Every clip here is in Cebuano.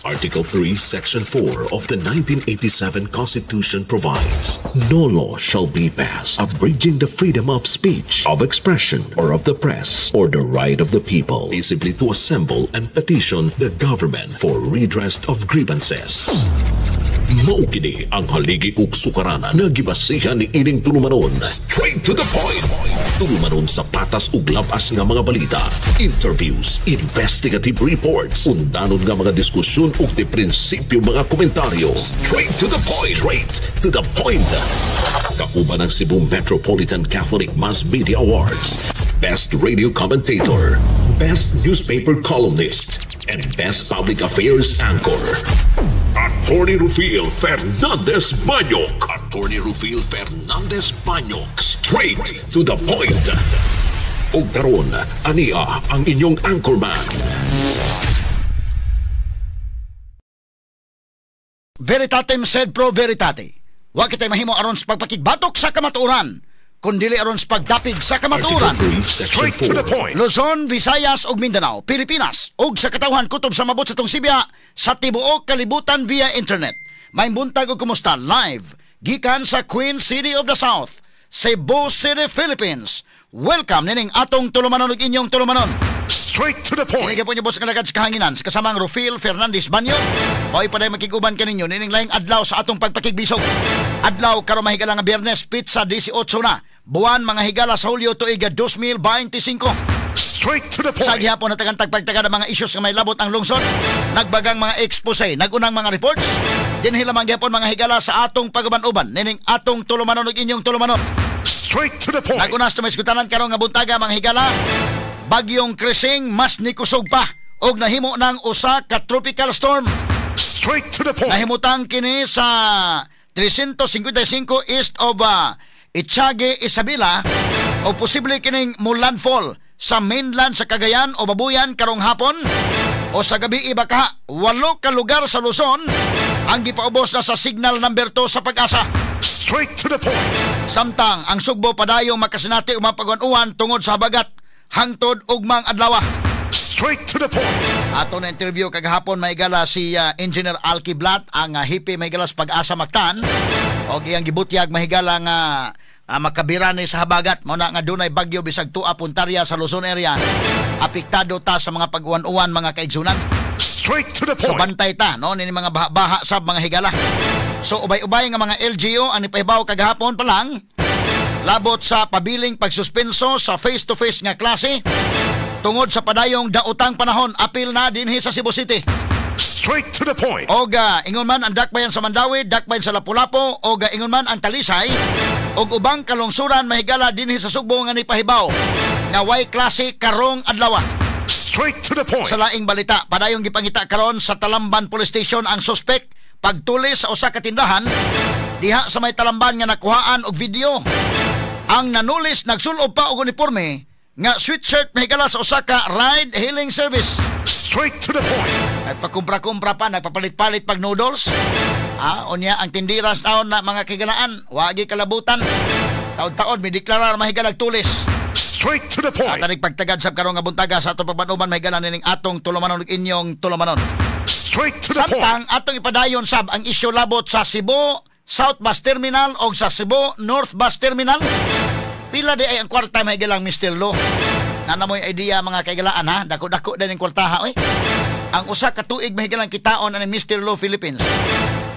Article 3, Section 4 of the 1987 Constitution provides, "No law shall be passed abridging the freedom of speech, of expression, or of the press, or the right of the people peaceably to assemble and petition the government for redress of grievances." Mao kini ang haligi ug sukaranan nga gibasihan ni ining tulumanon. Straight to the point. Tulumanon sa patas ug labas nga mga balita, interviews, investigative reports, undanon nga mga diskusyon ug de prinsipyo mga komentaryo. Straight to the point. Straight to the point. Kauban ang Cebu Metropolitan Catholic Mass Media Awards, Best Radio Commentator, Best Newspaper Columnist, and Best Public Affairs Anchor. Attorney Rufil Fernandez Banyok. Attorney Rufil Fernandez Banyok. Straight to the point. Ug karon, ania ang inyong anchorman. Veritatem sed pro veritate. Wa kitay mahimo aron sa pagpakigbatok sa kamatuoran, kundili aron sa pagdapig sa kamatuoran. Article 3, Section Straight to the 4. Point. Luzon, Visayas ug Mindanao, Pilipinas ug sa katawhan kutob sa mabot sa tong sibya sa tibuok kalibutan via internet. May buntag ug kumusta live gikan sa Queen City of the South, Cebu City, Philippines. Welcome nining atong tulumanon ug inyong tulumanon. Straight to the point. Kini po niyo boss kalagad sa kahanginan sa kasamang Rufil Fernandez Banyo. Mao'y paday makiguban kaninyo nining laing adlaw sa atong pagpakigbisog. Adlaw karon, mahigala nga Biyernes, petsa 18 na buwan, mga higala, sa Hulyo, tuig 2025. Straight to the Sa point. gihapon na tagan tagpagtaga ng mga isyos nga may labot ang lungsod, nagbagang mga expose, nagunang mga reports, dinhi lamang gihapon, mga higala, sa atong paguban-uban nining atong tulumanon ug inyong tulumanon. Straight to the point. Naguna sa tumay karon nga buntaga, mga higala, bagyong Crising mas nikusog pa og nahimo ng usa ka tropical storm. Straight to the point. Nahimutang kini sa 355 east of Echague, Isabela o posible kining mo landfall sa mainland sa Cagayan o Babuyan karong hapon o sa gabi ibaka. Walo ka lugar sa Luzon ang gipaubos na sa signal number 2 sa PAGASA. Straight to the point. Samtang ang Sugbo padayong makasinati ug mapaguan-uwan tungod sa habagat hangtod ugmang adlaw. Straight to the point. Ato na interview kagahapon, mahigala, si Engineer Alki Blat, ang hepe, mahigala, sa PAGASA Mactan, og iyang gibutyag, mahigala, nga makabira ni sa habagat. Mao na nga dunay bagyo, bisag tua puntarya sa Luzon area, apektado ta sa mga pag-uwan-uwan, mga kaigsunan. Straight to the So point. bantay ta no nini mga baha-baha sa mga higala. So ubay-ubay nga mga LGU ang nipahibaw kagahapon pa lang labot sa pabiling pagsuspenso sa face-to-face nga klase tungod sa padayong daotang panahon, apil na dinhi sa Cebu City. Straight to the point. Og ingon man ang dakbayan sa Mandaue, dakbayan sa Lapu-Lapu, og ingon man ang Talisay og ubang kalungsuran, mahigala, dinhi sa Sugbo nga nipahibaw nga way klase karong adlaw. Straight to the point. Sa laing balita, padayong gipangita karon sa Talamban Police Station ang suspek pagtuli sa usa ka tindahan diha sa may Talamban nga nakuhaan og video. Ang nanulis nagsulob pa og uniforme nga sweatshirt, mahigala, sa usa ka ride hailing service. Straight to the point. Nagpakumpra-kumpra pa, nagpapalit-palit pag noodles. Ah, unya ang tindira sa taon na, mga kigalaan, wagi kalabutan. Taon-taon may deklarar, mahigalag, tulis. Straight to the point. At aning pagtagad sab karong nga buntaga sa atong pagbanuban, mahigala, nining atong tulumanon ug inyong tulumanon. Straight to the point. Samtang atong ipadayon sab ang isyu labot sa Cebu South Bus Terminal o sa Cebu North Bus Terminal. Pila di ay ang kwarta, mahigalang, Mr. Lo? Nana mo'y idea, mga kaigalaan, ha? Dako-dako din ang kwartaha oy. Ang usa ka tuig, mahigalang, kitaon ani Mr. Lo Philippines.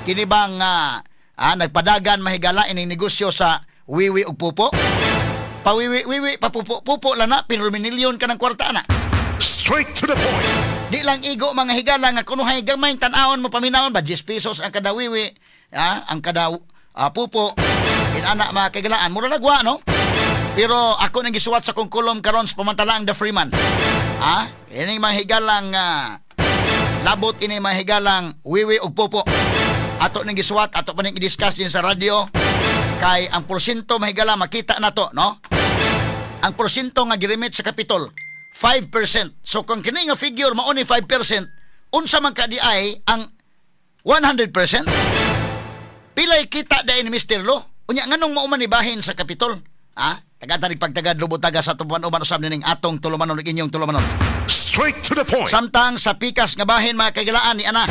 Kini bang nagpadagan, mahigala, ining negosyo sa wiwi ug pupo? Pawiwi-wiwi, papupo-pupo lang na, pinruminilyon ka ng kwarta na. Straight to the point. Di lang igo, mga higala, nga kunuhay gamay tan-awon mo, paminawon ba 10 pesos ang kada wiwi, ang kada pupo inana, mga kaigalaan, mura lagwa no. Pero ako nang gisuwat sa kong kolom karon sa pamantalang The Freeman, ining mga higalang labot ini mga higalang wiwi ug pupo, ato nang gisuwat, ato pa ning i-discuss din sa radyo kay ang porsyento, mahigala, makita na to no, ang porsyento nga giremit sa Capitol 5%. So kung kini nga figure mao ni 5%, unsa man ka di ay ang 100%? Pilay kita dai ni Mr. Lo? Unya nganong mao man ibahin sa Capitol? Ha? Tagad pagtagad lubot taga sa tubuan uban usab nining atong tulumanon ug inyong tulumanon. Straight to the point. Samtang sa pikas nga bahin, mga kahigalaan, ni ana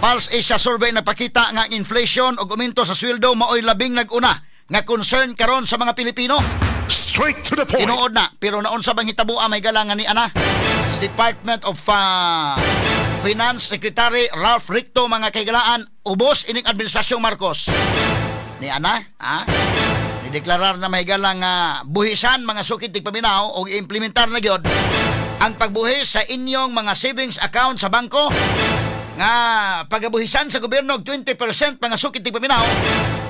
Pulse Asia survey nagpakita nga ang inflation ug aumento sa sweldo maoy labing nag-una nga concern karon sa mga Pilipino. Straight to the point. Tinuod na, pero naunsa bang hitabo may gala nga ni ana sa Department of Finance Secretary Ralph Recto, mga kahigalaan, ubos ining administrasyong Marcos. Ni ana, ha? Nideklarar na mahigala nga buhisan, mga sukit tigpaminaw, o iimplementar na gyud ang pagbuhis sa inyong mga savings account sa bangko nga pagabuhisan sa gobyerno og 20%, mga sukit tigpaminaw,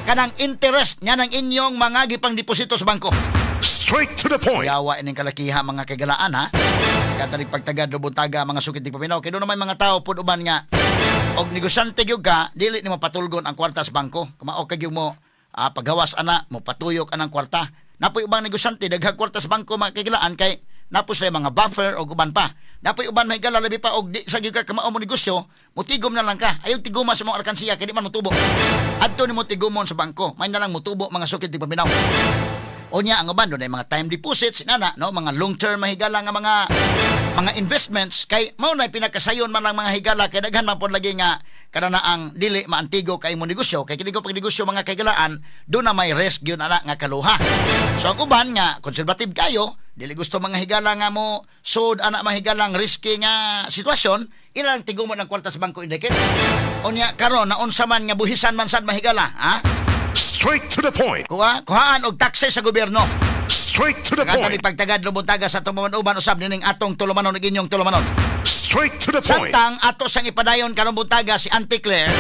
kanang interest nya ng inyong mga gipang deposito sa bangko. Straight to the point. Yawa ining kalakiha, mga kagalaan, ha. Katarig pagtagad buntaga, mga sukit tigpaminaw, kay doon naman mga tao pud uban nga og negosyante gyud ka, dili nimo patulgon ang kwarta sa bangko. Kumao ka gyud mo paggawas ana mo patuyok anang kwarta. Napoy ubang negosyante daghang kwarta sa bangko, mga kagilaan, kay napos sila mga buffer o uban pa. Napoy uban may gala labi pa og di sa gyud ka kamao mo negosyo, mutigom na lang ka. Ayaw tiguma sa mga alkansiya kay di man motubo. Adto nimo tigumon sa bangko, may na lang motubo, mga sukit tigpaminaw. Unya ang uban doon ay mga time deposits nana, no, mga long term mahigala nga mga investments kay mao na pinakasayon man lang, mga higala, kay daghan man pod lagi nga kada ang dili maantigo kay mo negosyo, kay kini ko pag negosyo, mga kahigalaan, do na may risk gyud ana nga kaluha. So ang uban nga conservative kayo, dili gusto, mga higala, nga mo sud ana mahigalang risky nga sitwasyon, ilang tigumon ang kwarta sa bangko indicate. Unya karon naunsa man nga buhisan man sad, mahigala, ha? Straight to the point. Kuha, kuhaan og taxes sa gobyerno. Straight to the Kanta ni point. pagtagad lubuntaga sa atong uban usab nining atong tulumanon ug inyong tulumanon. Straight to the point. Samtang ato sang ipadayon karong buntaga si Auntie Claire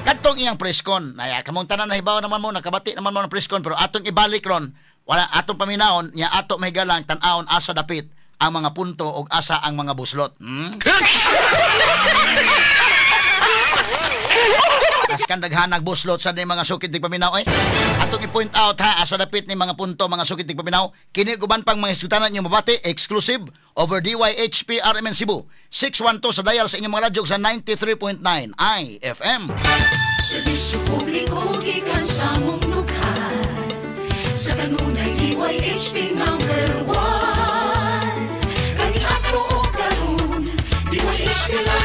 kadtong iyang presscon. Naya kamong tanan nahibaw naman mo, nakabati naman mo ng presscon, pero atong ibalik ron, wala atong paminawon nya ato mahigalang tan-awon asa dapit ang mga punto ug asa ang mga buslot. Askan daghanag buslot sa ni mga sukit tigpaminaw eh. Atong i-point out ha asa dapit ni mga punto, mga sukit tigpaminaw. Kini guban pang mga hisgutanan inyong mabati exclusive over DYHP RMN Cebu. 612 sa dial sa inyong mga radyo sa 93.9 IFM. Serbisyo publiko gikan sa mong nukhan. Sa kanunay DYHP number 1. Kaniadto ug karon DYHP lang.